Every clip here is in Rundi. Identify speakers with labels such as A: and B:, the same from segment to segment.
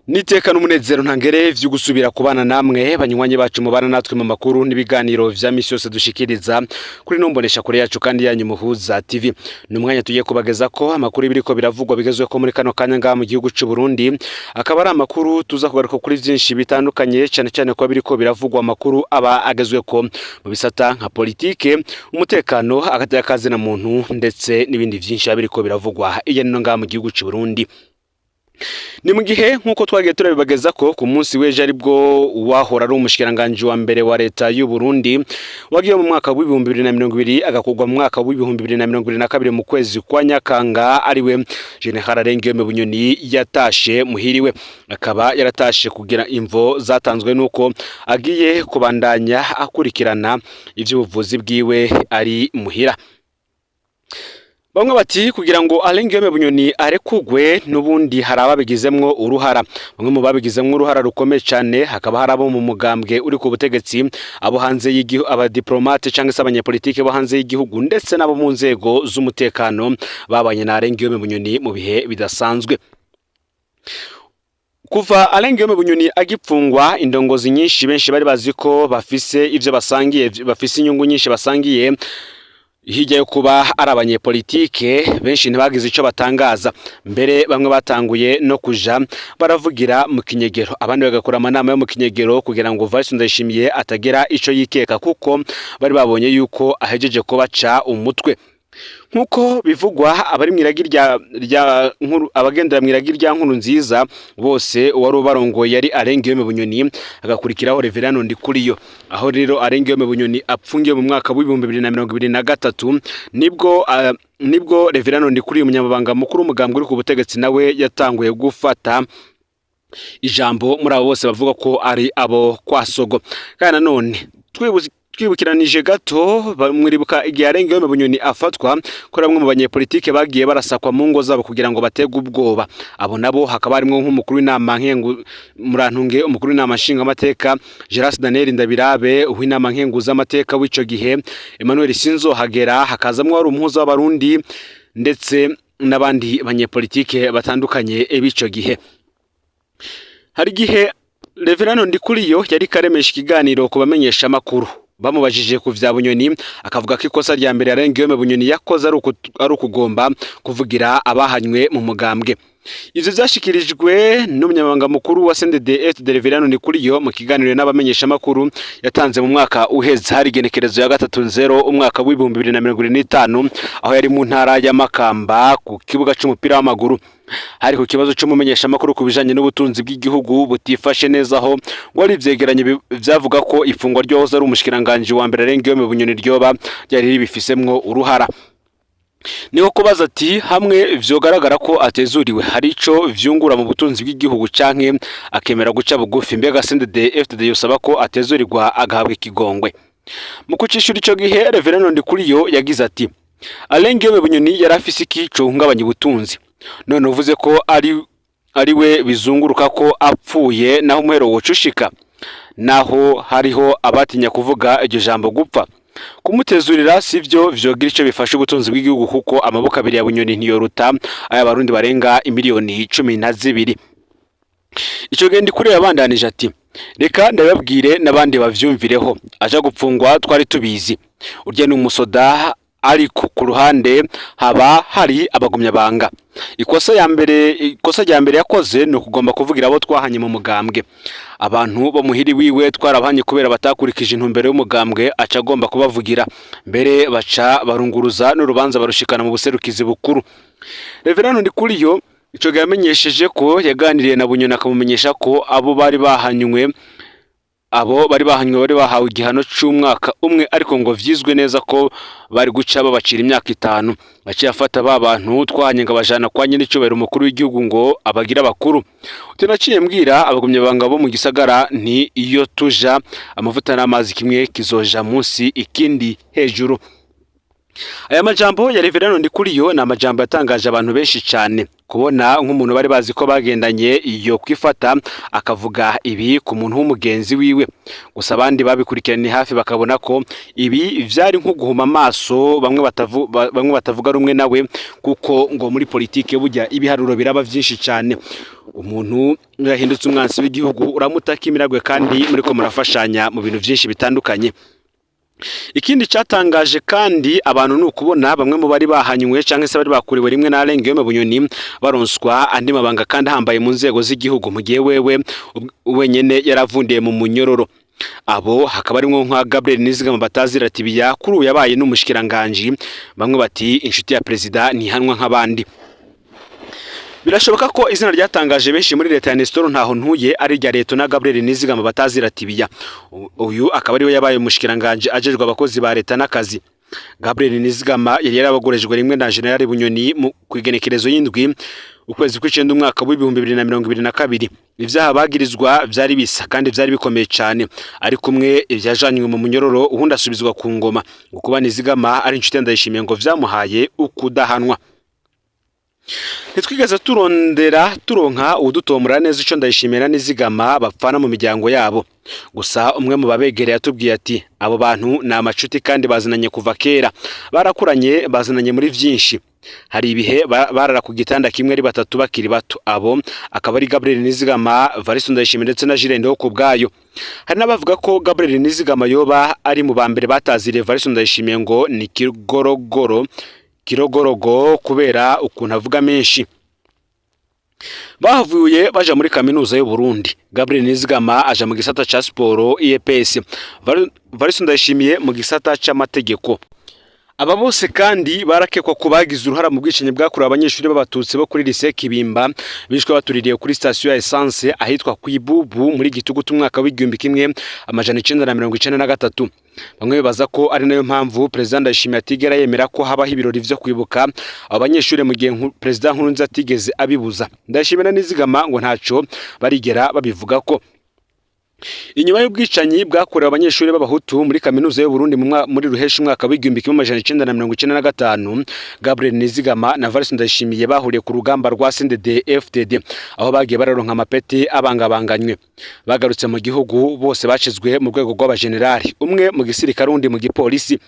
A: Niteka n'umunezero ntangere vyo gusubira kubana namwe, banywanyi bacu mubana natwe mu makuru n'ibiganiro vya misi yose dushikiriza kuri nombonesha kure yacu kandi yanyu Muhuza TV. Ni umwanya tugiye kubageza ko amakuru ibiriko biravugwa bigezweho muri kano kanya ngaha mu gihugu c'u Burundi, akaba ari amakuru tuza kugaruka kuri vyinshi bitandukanye, cyane cyane ko biriko biravugwa amakuru aba agezweko mu bisata nka politike, umutekano, agateka na muntu, ndetse n'ibindi vyinshi biriko biravugwa hirya no ngaha mu gihugu c'u Burundi. Ni mu gihe nk'uko twagiye turabibageza ko ku munsi w'ejo aribwo uwahora ari umushikiranganji wa mbere wa leta y'u Burundi, wagiye mu mwaka w'2020 agakurwa mu mwaka w'2022 mu kwezi kwa Nyakanga, ariwe General Alain Guillaume Bunyoni, yatashe muhiriwe. Akaba yaratashe kugira imvo zatanzwe nuko agiye kubandanya akurikirana ivy'ubuvuzi bwiwe ari muhira. Bamwe bati kugira ngo Alain Guillaume Bunyoni arekugwe, n'ubundi hari ababigizemwo uruhara. Bamwe mu babigizemwo uruhara rukomeye cyane hakaba hari abo mu mugambwe uri ku butegetsi, abo hanze y'igihugu, abadiplomate cyangwa se abanyepolitike bo hanze y'igihugu, ndetse n'abo mu nzego z'umutekano babanye na Alain Guillaume Bunyoni mu bihe bidasanzwe. Kuva Alain Guillaume Bunyoni agipfungwa, indongozi nyinshi benshi bari bazi ko bafise ivyo basangiye, bafise inyungu nyinshi basangiye hirya yo kuba ari abanyepolitike, benshi ntibagize ico batangaza. Mbere bamwe batanguye no kuja baravugira mu kinyegero, abandi bagakora amanama yo mu kinyegero kugira ngo Vice Ndayishimiye atagira ico yikeka, kuko bari babonye yuko ahejeje kubaca umutwe. Nk'uko bivugwa, abari mw'iragi rya nkuru, abagendera mw'iragi rya Nkuru Nziza bose, uwari ubarongoye yari Alain Guillaume Bunyoni, agakurikiraho Reverend Ndikuriyo. Aho rero Alain Guillaume Bunyoni apfungiye mu mwaka w'2023, nibwo Reverend Ndikuriyo, umunyamabanga mukuru w'umugambwe uri ku butegetsi, nawe yatanguye gufata ijambo muri abo bose bavuga ko ari abo kwa Sogo. Kandi nanone twibukiranije gato, mwiribuka igihe Alain Guillaume Bunyoni afatwa, ko bamwe mu banyepolitike bagiye barasakwa mu ngo zabo kugira ngo bategwe ubwoba. Abo nabo hakaba harimwo nk'umukuru w'inama nkengu, murantunge, umukuru w'inama nshingamateka Geras Daniel Ndabirabe, uw'inama nkenguzamateka w'ico gihe Emmanuel Sinzohagera, hakazamwo wari umuhuza w'Abarundi, ndetse n'abandi banyepolitike batandukanye b'ico gihe. Hari igihe Reverend Ndikuriyo yari karemesha ikiganiro ku bamenyesha amakuru, bamubajije ku vya Bunyoni, akavuga ko ikosa rya mbere Alain Guillaume Bunyoni yakoze ari ukugomba kuvugira abahanywe mu mugambwe. Ivyo vyashikirijwe n'umunyamabanga mukuru wa CNDD-FDD Reverend Ndikuriyo mu kiganiro n'abamenyesha amakuru yatanze mu mwaka uheze, hari igenekerezo ya 3 nzero umwaka w'2025, aho yari mu ntara ya Makamba ku kibuga c'umupira w'amaguru. Hari ku kibazo c'umumenyeshamakuru ku bijanye n'ubutunzi bw'igihugu butifashe neza, aho ngo ari ivyegeranyo vyavuga ko ifungwa ryohoze ari umushikiranganji wa mbere Alain Guillaume Bunyoni ryoba ryari ribifisemwo uruhara. Niho kubaza ati hamwe vyogaragara ko atezuriwe, hari ico vyungura mu butunzi bw'igihugu, canke akemera guca bugufi, mbega CNDD FDD yosaba ko atezurirwa agahabwa ikigongwe? Mu kucishura ico gihe, Reverend Ndikuriyo yagize ati: "Alain Guillaume Bunyoni yari afise iki cohungabanya ubutunzi? None uvuze ko ari we bizunguruka ko apfuye, naho umuhero wocushika, naho hariho abatinya kuvuga iryo jambo gupfa. Kumutezurira sivyo vyogira ico bifasha ubutunzi bw'igihugu, kuko amaboko abiri ya Bunyoni ntiyoruta ay'Abarundi barenga imiliyoni 12." Ico gihe Ndikuriyo yabandanije ati: "Reka ndababwire n'abandi bavyumvireho, aja gupfungwa twari tubizi, urya ni umusoda, ariko ku ruhande haba hari abagumyabanga. Ikosa ya mbere, ikosa rya mbere yakoze ni ukugomba kuvugira abo twahanye mu mugambwe. Abantu bo muhiri wiwe twarabahanye kubera batakurikije intumbero y'umugambwe, aca agomba kubavugira. Mbere baca barunguruza n'urubanza barushikana mu buserukizi bukuru." Reverend Ndikuriyo ico gihe yamenyesheje ko yaganiriye na Bunyoni, akamumenyesha ko abo bari bahanywe bari bahawe igihano c'umwaka umwe, ariko ngo vyizwe neza ko bari guca babacira imyaka 5. Aciye afata ba bantu twahanye ngo abajana kwa nyenicubahiro umukuru w'igihugu ngo abagira abakuru. Uti: "Naciye mbwira abagumyabanga bo mu gisagara nti iyo tuja amavuta n'amazi, kimwe kizoja munsi ikindi hejuru." Aya majambo ya Reverendo Ndikuriyo ni amajambo yatangaje abantu benshi cyane, kubona nk'umuntu bari bazi ko bagendanye iyo kwifata akavuga ibi ku muntu w'umugenzi wiwe. Gusa abandi babikurikiranye hafi bakabona ko ibi vyari nko guhuma amaso bamwe batavuga rumwe nawe, kuko ngo muri politike burya ibiharuro biraba vyinshi cyane. Umuntu yahindutse umwansi w'igihugu uramutaka imiragwe kandi muriko murafashanya mu bintu vyinshi bitandukanye. Ikindi cyatangaje kandi abantu ni ukubona bamwe mu bari bahanywe cyangwa se bari bakuriwe rimwe na Alain Guillaume Bunyoni baronswa andi mabanga kandi ahambaye mu nzego z'igihugu, mu gihe wewe wenyene yaravundiye mu munyororo. Abo hakaba harimwo nka Gabriel Nizigama batazira Tibiya, kuri ubu yabaye n'umushikiranganje. Bamwe bati inshuti ya perezida ntihanwa nk'abandi. Birashoboka ko izina ryatangaje benshi muri leta ya Nestor Ntaho Ntuye ari irya leta na Gabriel Nizigama batazira Tibiya. Uyu akaba ariwe yabaye umushikiranganje ajejwe abakozi ba leta n'akazi. Gabriel Nizigama yari yarabagorejwe rimwe na General Bunyoni mu kwigenekerezo y'indwi ukwezi kw'icenda umwaka w'2022. Ivyaha bagirizwa vyari bisa kandi vyari bikomeye cane, ariko umwe vyajanywe mu munyororo, uwundi asubizwa ku ngoma. Ngo kuba Nizigama ari inshuti ya Ndayishimiye ngo vyamuhaye ukudahanwa. Ntitwigeze turondera turonka uwudutomora neza ico Ndayishimiye na Nizigama bapfana mu miryango yabo. Gusa umwe mu babegereye yatubwiye ati abo bantu ni amacuti kandi bazinanye kuva kera, barakuranye, bazinanye muri vyinshi. Hari ibihe barara ku gitanda kimwe ari batatu bakiri bato. Abo akaba ari Gabriel Nizigama, Varisto Ndayishimiye ndetse na Jules Ndihokubwayo. Hari n'abavuga ko Gabriel Nizigama yoba ari mu ba mbere bataziriye Varisto Ndayishimiye ngo ni kirogorogoro kirogorogo kubera ukuntu avuga menshi. Bahavuye baja muri kaminuza y'u Burundi. Gabriel Nizigama aja mu gisata ca siporo IEPS, Varisto Ndayishimiye mu gisata c'amategeko. Aba bose kandi barakekwa ko bagize uruhara mu bwicanyi bwakorewe abanyeshuri b'Abatutsi bo kuri lycée Kibimba, bishwe batuririye kuri station ya essence ahitwa Kwibubu muri Gitugutu umwaka w'1993. Bamwe bibaza ko ari nayo mpamvu Perezida Ndayishimiye atigera yemera ko habaho ibirori vyo kwibuka abo banyeshuri, mu gihe Perezida Nkurunziza atigeze abibuza. Ndayishimiye na Nizigama ngo ntaco barigera babivuga ko. Inyuma y'ubwicanyi bwakorewe abanyeshuri b'Abahutu muri kaminuza y'u Burundi muri Ruheshi umwaka w'1995, Gabriel Nizigama na Varisto Ndayishimiye bahuriye ku rugamba rwa CNDD FDD, aho bagiye bararonka amapeti abangabanganywe. Bagarutse mu gihugu bose bashizwe mu rwego rw'abajenerali, umwe mu gisirikare undi mu gipolisi.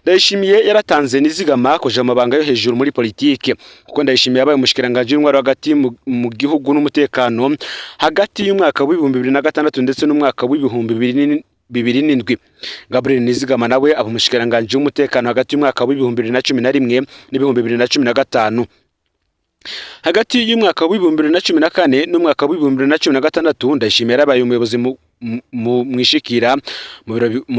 A: Ndayishimiye yaratanze Nizigama kuja mu mabanga yo hejuru muri politike, kuko Ndayishimiye yabaye umushikiranganje w'intwaro hagati mu gihugu n'umutekano hagati y'umwaka w'2006 ndetse n'umwaka w'2007. Gabriel Nizigama nawe aba umushikiranganje w'umutekano hagati y'umwaka w'2011 n'2015. Hagati y'umwaka w'2014 n'umwaka w'2016, Ndayishimiye yarabaye umuyobozi mwishikira mu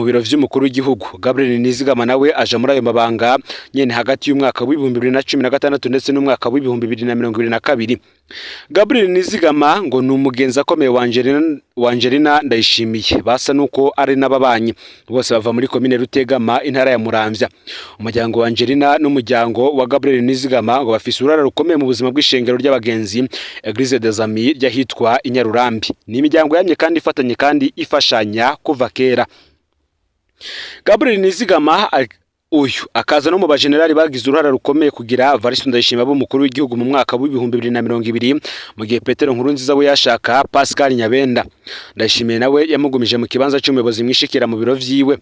A: biro vy'umukuru w'igihugu. Gabriel Nizigama nawe aja muri ayo mabanga nyene hagati y'umwaka w'2016 ndetse n'umwaka w'2022. Gabriel Nizigama ngo ni umugenzi akomeye wa Angelina Ndayishimiye, basa nuko ari n'ababanyi. Bose bava muri komine Rutegama, intara ya Muramvya. Umuryango wa Angelina n'umuryango wa Gabriel Nizigama ngo bafise uruhara rukomeye mu buzima bw'ishengero ry'abagenzi, Eglise des Amis, ry'ahitwa Inyarurambi. Ni imiryango yamye kandi ifatanye kandi ifashanya kuva kera. Gabriel Nizigama uyu akaza no mu bajenerali bagize uruhara rukomeye kugira Varisto Ndayishimiye abe umukuru w'igihugu mu mwaka w'2020, mu gihe Petero Nkurunziza we yashaka Pascal Nyabenda. Ndayishimiye nawe yamugumije mu kibanza cy'umuyobozi mwishikira mu biro vyiwe.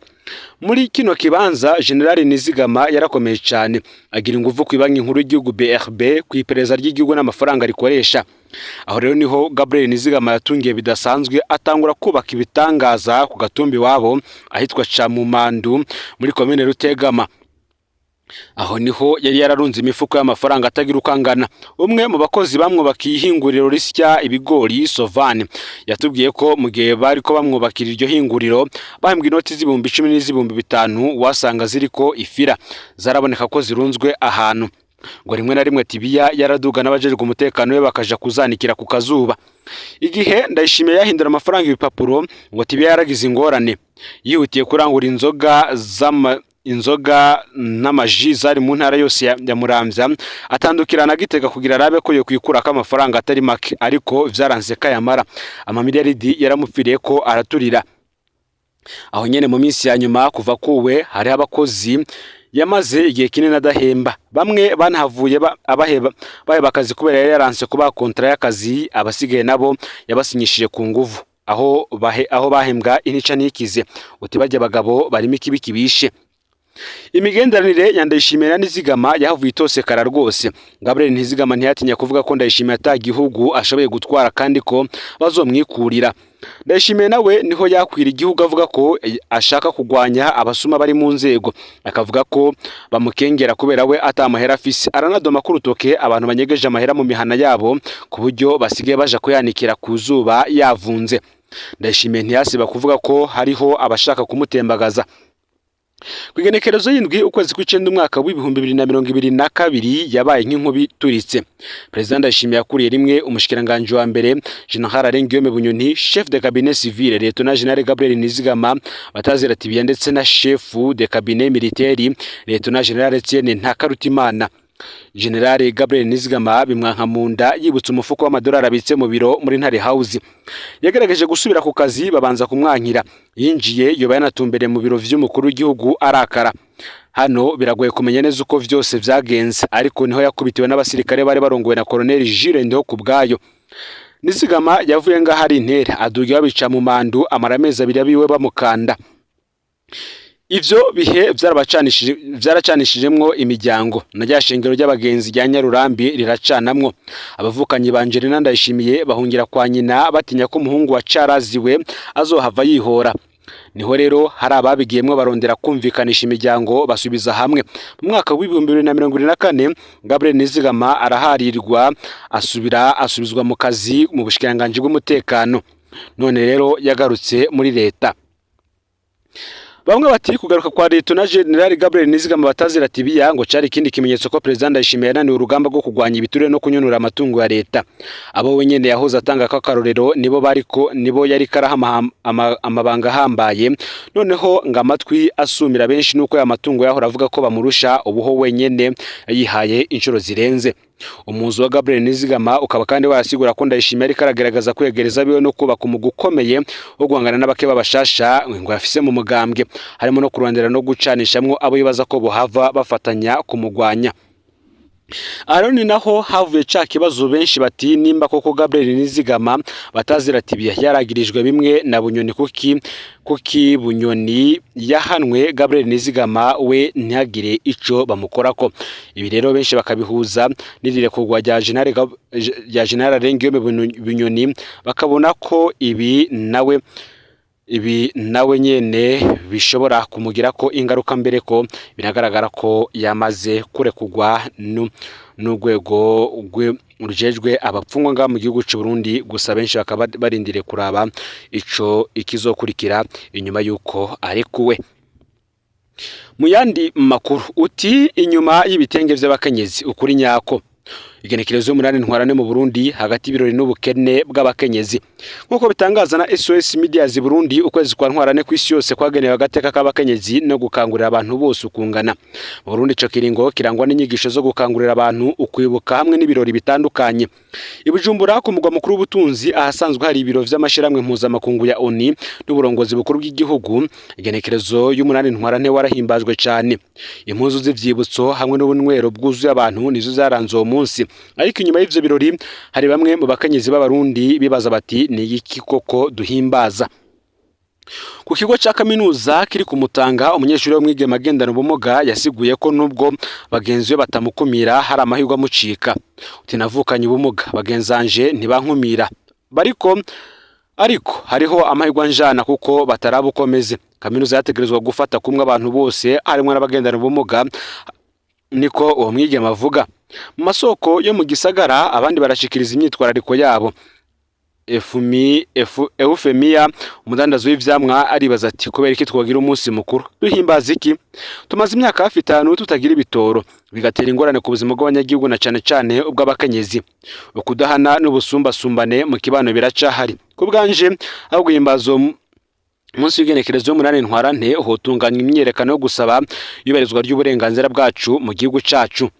A: Muri kino kibanza General Nizigama yarakomeye cyane, agira ingufu ku Banki Nkuru y'igihugu BRB, ku iperereza ry'igihugu n'amafaranga rikoresha. Aho rero niho Gabriel Nizigama yatungiye bidasanzwe, atangura kubaka ibitangaza ku gatumbi wabo ahitwa Camumandu muri komine Rutegama. Aho niho yari yararunze imifuko y'amafaranga atagira uko angana. Umwe mu bakozi bamwubakiye ihinguriro risya ibigori, Sovane, yatubwiye ko mu gihe bariko bamwubakira iryo hinguriro bahembwa inoti z'ibihumbi 10 n'iz'ibihumbi 5, wasanga ziriko ifira zaraboneka ko zirunzwe ahantu. Ngo rimwe na rimwe Tibiya yaraduga n'abajejwe umutekano we bakaja kuzanikira ku kazuba. Igihe Ndayishimiye yahindura amafaranga ibipapuro, ngo Tibiya yaragize ingorane, yihutiye kurangura inzoga n'amaji zari mu ntara yose ya Muramvya, atandukira na Gitega kugira arabe ko yokwikurako amafaranga atari make, ariko vyaranze kayamara. Amamiliyaridi yaramupfiriye ko araturira aho nyene. Mu minsi ya nyuma kuva kuwe, hariho abakozi Yamaze igihe kinini adahemba bamwe, banahavuye abaheba baheba akazi kubera yari yaranse kubaha contrat y'akazi. Abasigaye nabo yabasinyishije ku nguvu, aho bahembwa intica ntikize. Uti barya abagabo barimo ikibi kibishe. Imigenderanire ya Ndayishimiye na Nizigama yahavuye itosekara rwose. Gabriel Ntizigama ntiyatinya kuvuga ko Ndayishimiye ata gihugu ashoboye gutwara kandi ko bazomwikurira. Ndayishimiye nawe niho yakwira igihugu avuga ko ashaka kugwanya abasuma bari mu nzego, akavuga ko bamukengera kubera we ata mahera afise. Aranadoma ko urutoke abantu banyegeje amahera mu mihana yabo, ku buryo basigaye baja kuyanikira ku zuba yavunze. Ndayishimiye ntiyasiba kuvuga ko hariho abashaka kumutembagaza. Ku igenekerezo y'indwi ukwezi kw'icenda umwaka w'2022 yabaye nk'inkubi ituritse. Perezida Ndayishimiye yakuriye rimwe umushikiranganji wa mbere, Général Alain Guillaume Bunyoni, chef de cabinet civil, Lieutenant Général Gabriel Nizigama batazira Tibiya, ndetse na chef de cabinet militaire, Lieutenant Général Etienne Ntakarutimana. Général Gabriel Nizigama bimwanka mu nda, yibutse umufuko w'amadolari abitse mu biro muri Ntare House. Yagerageje gusubira ku kazi, babanza kumwankira. Yinjiye yoba yanatumbereye mu biro vy'umukuru w'igihugu arakara. Hano biragoye kumenya neza uko vyose vyagenze, ariko niho yakubitiwe n'abasirikare bari barongowe na Colonel Jules Ndiho kubwayo. Nizigama yavuye ngaho ari intere, aduga babica mu mandu, amara amezi 2 abiwe bamukanda. Ivyo bihe vyaracanishijemwo imiryango, na rya shengero ry'abagenzi rya Nyarurambi riracanamwo. Abavukanyi ba Angelina Ndayishimiye bahungira kwa nyina, batinya ko umuhungu wa Caraziwe azohava yihora. Niho rero hari ababigiyemwo barondera kumvikanisha imiryango, basubiza hamwe. Mu mwaka w'2024 Gabriel Nizigama araharirwa, asubira asubizwa mu kazi mu bushikiranganji bw'umutekano. None rero yagarutse muri leta. Bamwe bati kugaruka kwa Lieutenant Général Gabriel Nizigama batazira Tibiya ngo cari ikindi kimenyetso ko President Ndayishimiye yananiwe urugamba rwo kurwanya ibiturire no kunyonora amatungo ya leta. Abo wenyene yahoze atanga ko akarorero nibo bariko nibo yari karaha amabanga ahambaye. Noneho ngo amatwi asumira benshi nuko ya matungo yahora avuga ko bamurusha, ubuho wenyene yihaye inshuro zirenze. Umuzi wa Gabriel Nizigama ukaba kandi warasigura ko Ndayishimiye ariko aragerageza kwegereza biwe no kubaka umugwi ukomeye wo guhangana n'abake b'abashasha ngo yafise mu mugambwe, harimo no kurondera no gucanishamwo abo yibaza ko bohava bafatanya kumugwanya. Aroni naho havuye ca kibazo, benshi bati nimba koko Gabriel Nizigama batazira Tibiya yaragirijwe bimwe na Bunyoni, kuki Bunyoni yahanwe, Gabriel Nizigama we ntihagire ico bamukorako? Ibi rero benshi bakabihuza n'irirekurwa rya Général Alain Guillaume Bunyoni, bakabona ko ibi nawe nyene bishobora kumugira ko ingaruka, mbere ko biragaragara ko yamaze kurekugwa n'urwego rujejwe abapfungwa ngaha mu gihugu c'u Burundi. Gusa benshi bakaba barindiriye kuraba ico ikizokurikira inyuma yuko arekuwe. Mu yandi makuru, uti inyuma y'ibitenge vy'abakenyezi, ukuri nyako. Igenekerezo y'umunani ntwarane mu Burundi, hagati y'ibirori n'ubukene bw'abakenyezi. Nk'uko bitangaza na SOS Medias Burundi, ukwezi kwa ntwarane kw'isi yose kwagenewe agateka k'abakenyezi no gukangurira abantu bose ukungana. Mu Burundi ico kiringo kirangwa n'inyigisho zo gukangurira abantu ukwibuka hamwe n'ibirori bitandukanye. I Bujumbura, ku mugwa mukuru w'ubutunzi, ahasanzwe hari ibiro vy'amashirahamwe mpuzamakungu ya ONU n'uburongozi bukuru bw'igihugu, igenekerezo y'umunani ntwarante warahimbajwe cane. Impuzu z'ivyibutso hamwe n'ubunywero bwuzuye abantu nizo zaranze uwo munsi. Ariko inyuma y'ivyo birori hari bamwe mu bakenyezi b'Abarundi bibaza bati: ni iki koko duhimbaza? Ku kigo ca kaminuza kiri ku Mutanga, umunyeshuri w'umwigeme agendana ubumuga yasiguye ko nubwo bagenzi be batamukumira, hari amahirwe amucika. Uti navukanye ubumuga, bagenzanje ntibankumira bariko, ariko hariho amahirwe anjana kuko bataraba uko meze. Kaminuza yategerezwa gufata kumwe abantu bose, harimwo n'abagendana ubumuga, niko uwo mwigeme avuga. Mu masoko yo mu gisagara abandi barashikiriza imyitwarariko yabo. Efumi Efu, Eufemia, umudandazi w'ivyamwa, aribaza ati: kubera iki twogira umunsi mukuru? Duhimbaza iki? Tumaze imyaka hafi 5 tutagira ibitoro, bigatera ingorane ku buzima bw'abanyagihugu na cane cane ubw'abakenyezi. Ukudahana n'ubusumbasumbane mu kibano biracahari. Ku bwanje, aho guhimbaza uwo munsi w'igenekerezo y'umunani ntwarante, hotunganywa imyiyerekano yo gusaba iyubahirizwa ry'uburenganzira bwacu mu gihugu cacu.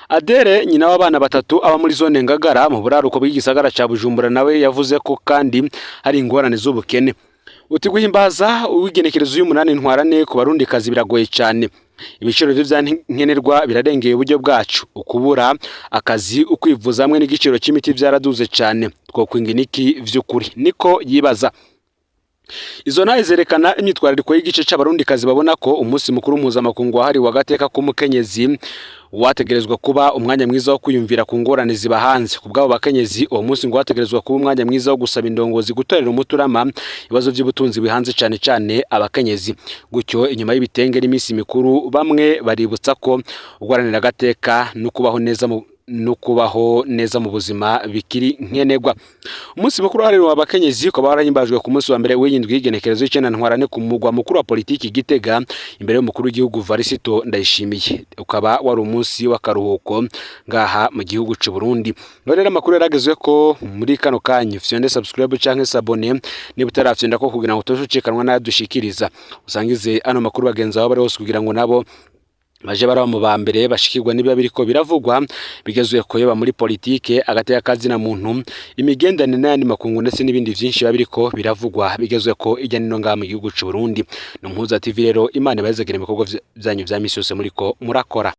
A: Adere, nyina w'abana batatu, aba muri zone Ngagara mu buraruko bw'igisagara ca Bujumbura, nawe yavuze ko kandi hari ingorane z'ubukene. Uti guhimbaza uw'igenekerezo y'umunani ntwarane ku Barundikazi biragoye cyane. Ibiciro vy'ivyankenerwa birarengeye uburyo bwacu, ukubura akazi, ukwivuza hamwe n'igiciro c'imiti vyaraduze cane. Twokwinga iki vy'ukuri? Niko yibaza. Izo ntahe zerekana imyitwarariko y'igice c'Abarundikazi babona ko umunsi mukuru mpuzamakungu wahariwe agateka k'umukenyezi wategerezwa kuba umwanya mwiza wo kwiyumvira ku ngorane ziba hanze. Ku bw'abo bakenyezi, uwo munsi ngo wategerezwa kuba umwanya mwiza wo gusaba indongozi gutorera umuturama ibibazo by'ubutunzi bihanze cane cane abakenyezi. Gutyo, inyuma y'ibitenge n'iminsi mikuru, bamwe baributsa ko uguharanira agateka no kubaho neza mu buzima bikiri nkenerwa. Umunsi mukuru wahariwe abakenyezi ukaba warahimbajwe ku munsi wa mbere w'iyindwi y'igenekerezo y'icenda Ntwarante ku mugwa mukuru wa politiki Gitega, imbere y'umukuru w'igihugu Varisito Ndayishimiye. Ukaba wari umunsi w'akaruhuko ngaha mu gihugu c'u Burundi. None rero amakuru yaragezwe ko muri kano kanya, fyonde subscribe canke s'abonner niba utarafyonda ko, kugira ngo utozucikanwa n'ayadushikiriza. Usangize ano makuru bagenzi bawe bari hose kugira ngo nabo baje baraba mu ba mbere bashikirwa niba biriko biravugwa bigezwe ko yoba muri politike, agateka kazina muntu, imigenderanire n'ayandi makungu, ndetse n'ibindi vyinshi biba biriko biravugwa bigezwe ko irya nino ngaha mu gihugu c'u Burundi. Ni Umuhuza TV rero. Imana ibahezagire ibikorwa vyanyu vya misi yose muriko murakora.